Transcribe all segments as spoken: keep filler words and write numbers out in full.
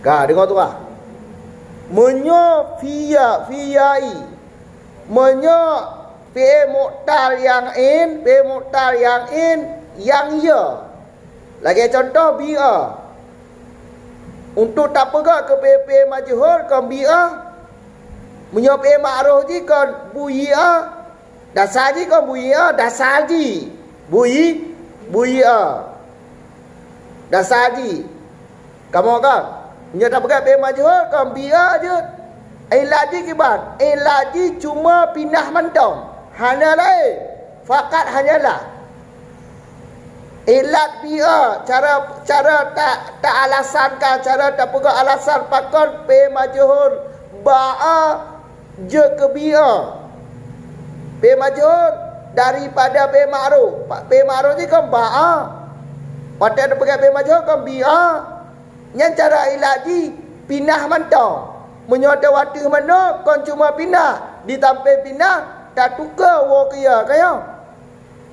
Ka deungoe tuah. Meunyoe fiya, fiyai. Meunyoe fi'il mu'tal nyang in, fi'il mu'tal nyang in, nyang ya. Lagée cuntoh bi'a. Untuk tapeugah keu fi'il-fi'il majhul kon bi'a. Meunyoe fi'il ma'ruf jih kon buyi'a. Dasa jih kon buyi'a, dasa jih. Buyi, buyi'a. Dasa jih. Kamoe kan? Meunyoe tapeugah fi'il majhul kon bi'a jeuet. Ilat jih kiban? Ilat jih cuma pinah mantong. Hana laén. Fakat hanyalah. Ilat bi'a, cara, cara ta, ta alasankan, cara tapeugah alasan pakon fi'il majhul ba'a jeuet keu bi'a. Fi'il majhul daripada fi'il ma'ruf. Fi'il ma'ruf jih kon ba'a. Watée tapeugah fi'il majhul kon bi'a. Nyan cara ilat jih pinah mantong. Meunyoe teuwateuh meunoe kon cuma pinah, ditampé pinah, tatuka woe keu ya, ka nyoe.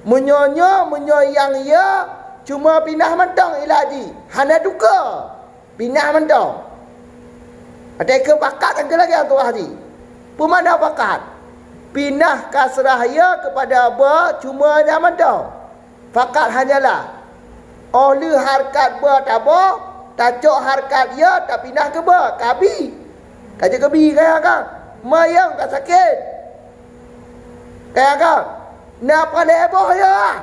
Meunyoe nyoe, meunyoe nyang ya, cuma pinah mantong ilat jih, hana tuka. Pinah mantong. Até keu fakat nyang keu lagée tuah jih. Peue makna fakat? Pinah kasrah ya keupada ba cuma nyan mantong. Fakat hanyalah. Óh lheueh harkat ba taboh, tacok harkat ya, tapinah keu ba, kabi. Ka jeuet keubi kaya ka. Mayang ka sakét. Kaya ka. Na palée boh ya.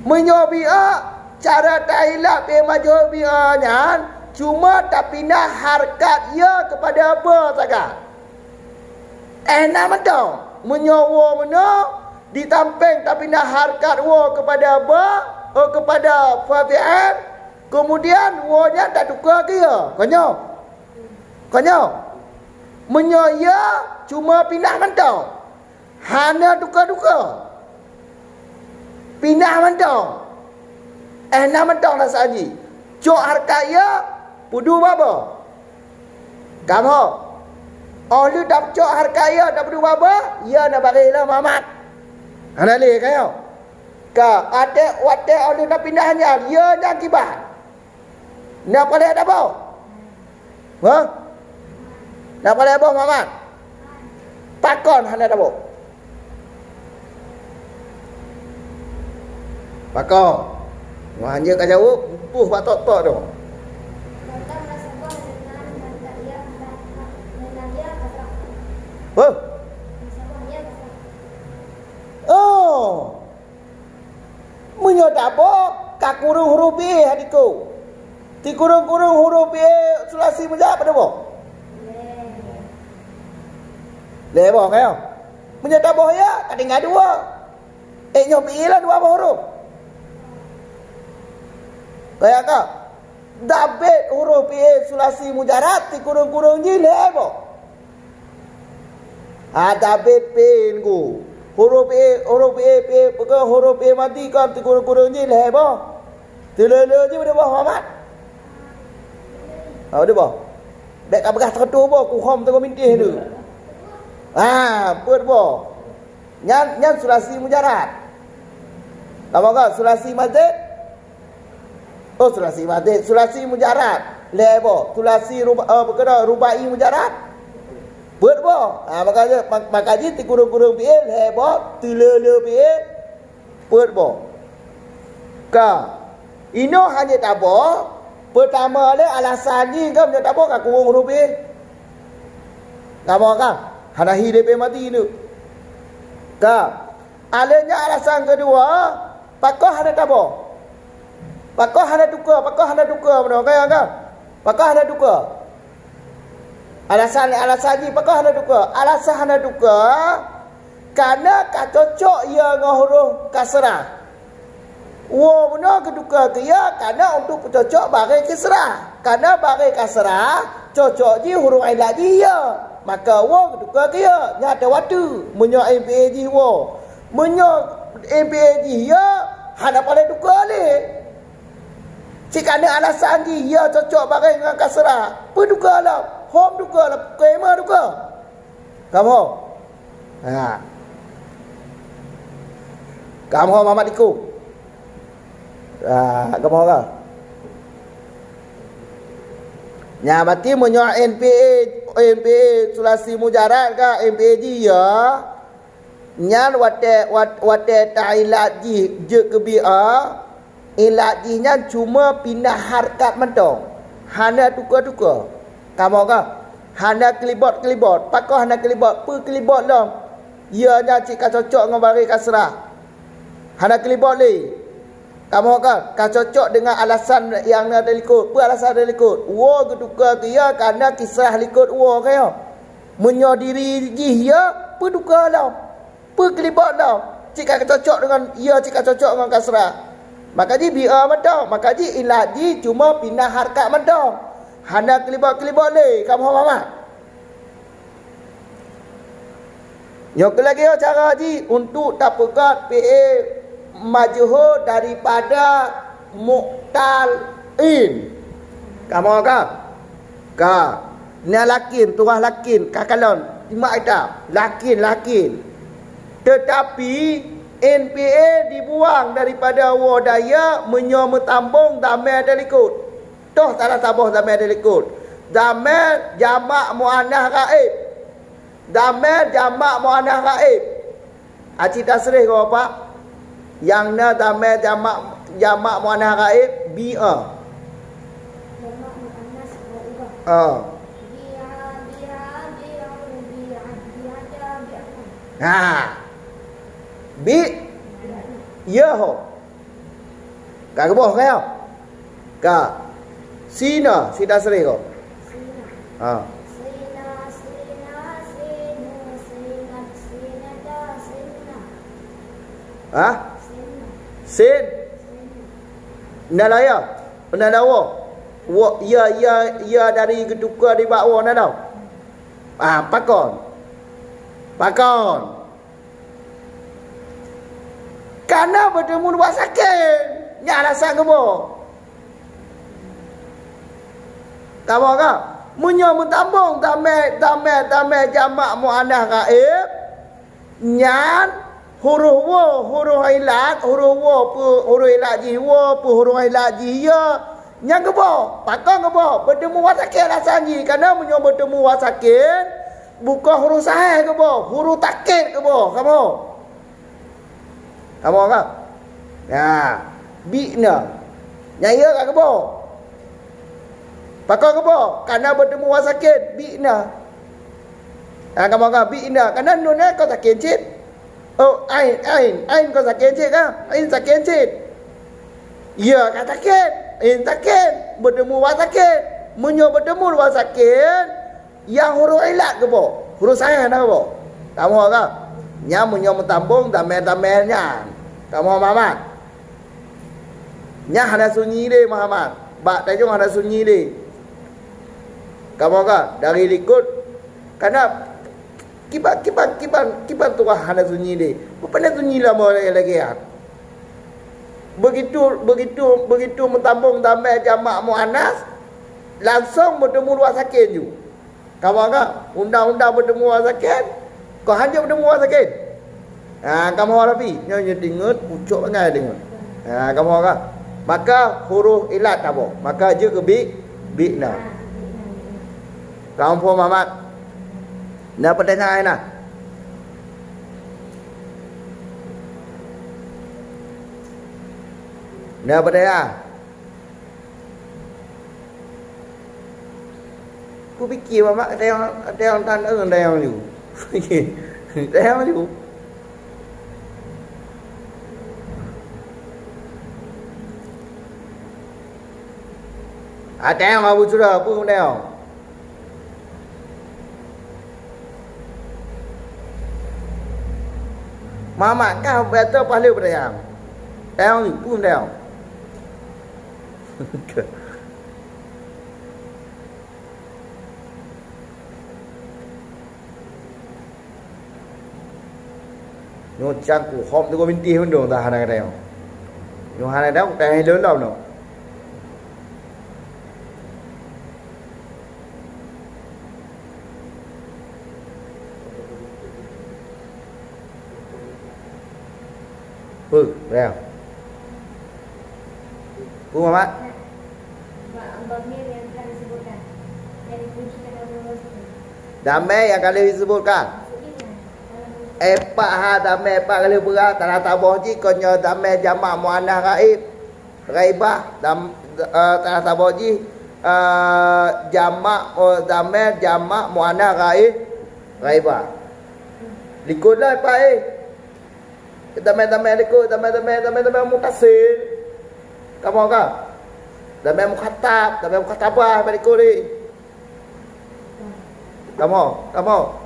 Meunyoe bi'a, cara tailat fi'il majhul bi'a nyan cuma tapinah harkat ya keupada ba sagai. Eh, na mantong. Meunyoe woe meunoe, ditampéng tapinah harkat woe keupada ba, eh, keupada fa fi'il, keumudian woe nyan tatuka keu ya. Ka nyoe. Ka nyoe. Meunyoe ya, cuma pinah mantong. Hana tuka-tuka. Pinah mantong. Eh, na mantong rasa jih. Cok harkat ya, peuduek bak ba. Kamoe. Óh lheueh tacok harkat ya, tapeuduek bak ba, ya na bareh lom Muhammad. Hana lé ka nyoe. Ka, watée, watée óh lheueh tapinah nyan, ya nyan kiban. Na palée taboh? Hah? Na palée boh, Muhammad? Pakon hana taboh? Pakon? Nyoe hanjeuet ka jaweueb, puih bak tok-tok tu. Hah? Oh! Meunyoe taboh, ka kureueng huruf fi'il hadiko. Tikureueng-kureueng huruf fi'il sulasi mujarrad padub boh? Lhée boh, ka nyoe. Meunyoe taboh ya, ka tinggai dua. Eh, nyoe fi'il lah dua boh huruf. Kaya ka? Dabet huruf fi'il sulasi mujarrad, tikureueng-kureueng jih lhée boh. Ada bit pin ku. Huruf e, huruf e, pe, peuka huruf e mati kan tikureueng-kureueng jih lhée boh. Teuleu-leu jih padub boh, Muhammad? Ha, padub boh. Bék ka peugah satu boh, ku hom teungoh mintih tu. Ha, peuet boh. Nyan, nyan sulasi mujarrad. Kamoe ka sulasi mazid? Oh, sulasi mazid, sulasi mujarrad. Lhée boh, sulasi ruba, eh, apa kena rubai mujarrad? Peuet boh. Ha, maka, mak-, maka jih tikureueng-kureueng fi'il, lhée boh, teuleu-leu fi'il, peuet boh. Ka. Inoe hana taboh, peutama lé alasan jih kan meunyoe taboh ka kureueng huruf fi'il. Kamoe ka? Hana hi lé pe mati tu. Ka. Alé nyan alasan keudua, pakoh hana taboh. Pakoh hana tuka, pakoh hana tuka bunoe, ka, ka? Pakoh hana tuka. Alasan, alasan jih pakoh hana tuka. Alasan hana tuka, kana ka cocok ia ngon huruf kasrah. Woe bunoe geutuka keu ya kana untuk peucocok baré kasrah. Kana baré kasrah cocok jih huruf ilat jih ya. Maka woe geutuka keu ya. Nyan teuwateu meunyoe M P A jih woe. Meunyoe M P A jih ya, hana paleng tuka lé. Cit kana alasan jih ya cocok baré ngon kasrah. Peutuka lom, hom tuka lom, kema tuka. Kamoe. Ha. Kamoe Muhammad Iko. Ha, kamoe ka. Nyan berarti meunyoe N P A, N P A sulasi mujarad ka N P A jih ya, nyan watèe, wat-, watèe tailat jih jeuet keu B A, ilat jih nyan cuma pinah harkat mantong. Hana tuka-tuka. Kamoe ka? Hana keulibot-keulibot. Pakon hana keulibot? Peue keulibot lom? Ya nyan cit ka cocok ngon baris kasrah. Hana keulibot lé. Kamoe ka, ka cocok deungon alasan nyang na di likot. Peue alasan di likot? Woe geutuka keu ya kareuna kisrah likot woe ka ya. Meunyoe diri jih ya, peue tuka lom? Peue keulibot lom? Cit ka cocok deungon ya, cit ka cocok ngon kasrah. Maka jih B A mantong, maka jih ilat jih cuma pinah harkat mantong. Hana keulibot-keulibot lé, kamoe paham? Nyoe keuh lagèe nyoe cara jih untuk tapeugöt fi'il majhul daripada mu'tal in. Kamoe ka? Ka. Nyan lakin, tuah lakin, ka kalon. Simak ita. Lakin, lakin. Teutapi, N P A dibuang daripada woe dan ya meunyoe meutambong damé di likot. Toh salah saboh damé di likot. Damé jamak muannas ghaib. Damé jamak muannas ghaib. Aci tasrih keu Bapak. Nyang na damé jamak, jamak muannas ghaib, B A. Jamak muannas ghaib. Ah. Biha, biha, bi'u, bi'at, bi'ata, bi'athun. Ha. Bi, ya ho. Ka geuboh ka ya? Ka. Sina, si tasrih ko. Sina. Ha. Sina, sina, sinu, sinat, sinata, sinna. Ha? Sinna. Sin? Sinna. Ndak ada ya? Ndak ada wo? Wo, ya, ya, ya dari geutuka di bak wo ndak ada? Ah, pakon? Pakon? Kana beutemu dua sakin. Nyan alasan geuboh. Kamoe ka? Meunyoe meutambong damé, damé, damé jamak muannas ghaib, nyan huruf wo, huruf ilat, huruf wo, peu-, huruf ilat jih wo, peu-, huruf ilat jih ya, nyan geuboh. Pakon geuboh? Beutemu dua sakin alasan jih. Kana meunyoe beutemu dua sakin, bukon huruf sahih geuboh, huruf takkid geuboh. Kamoe? Kamoe ka? Nah, bi'na. Nyan ya ka geuboh. Pakon geuboh? Kana beutemu dua sakin, bi'na. Nah, kamoe ka? Bi'na. Kana nun eh kon sakin cit. Oh, ain, ain, ain kon sakin cit ka? Ain sakin cit. Ya ka sakin, ain sakin. Beutemu dua sakin. Meunyoe beutemu dua sakin, nyang huruf ilat geuboh, huruf sahih na geuboh. Kamoe ka? Nyan meunyoe meutambong damé-damé nyan. Kamoe Muhammad. Nyan hana sunyi lé Muhammad. Bak tajong hana sunyi lé. Kamoe ka? Dari likot. Kana kiban, kiban, kiban, kiban tuah hana sunyi lé. Bukon hana sunyi lama lagèe nyan. Begitu, begitu, begitu meutambong damé jamak muannas, langsong beutemu dua sakin ju. Kamoe ka? Undang-undang beutemu dua sakin, kon hanjeuet beutemu dua sakin. Ha, kamoe Rabi, nyoe, nyoe deungon, pucok bangai deungon. Ha, kamoe ka? Maka huruf ilat taboh. Maka jeuet keu bi, bi'na. Kamoe Muhammad. Na peutanyaan na? Na peutanyaan? Kupike Mamat tayong, tayong tan, eh, tayong ju. Tayong ju. Ah, tayong Abu Sura, peue tayong? Mamat kah beutôi pahlé beutayong? Tayong ju, peue tayong? Nyoe cangku hom teungoh mintih meudoe dah hana gata nyoe. Nyoe hana gata nyoe, gata nyoe lom nyoe. Peue, Rel? Peue, Mamat? Bak dhamir nyang ka disebutkan. Damé nyang ka lheueh disebutkan. Empat hal damé, empat ka lheueh peugah, salah saboh jih kon nyoe damé jamak muannas ghaib. Ghaibah, dam-, eh, salah saboh jih, eh, jamak, oh, damé jamak muannas ghaib. Ghaibah. Likot lah empat, eh. Damé-damé likot, damé-damé, damé-damé mutasil. Kamoe ka? Damé mukhatab, damé mukhatabah bak likot ni. Kamoe, kamoe.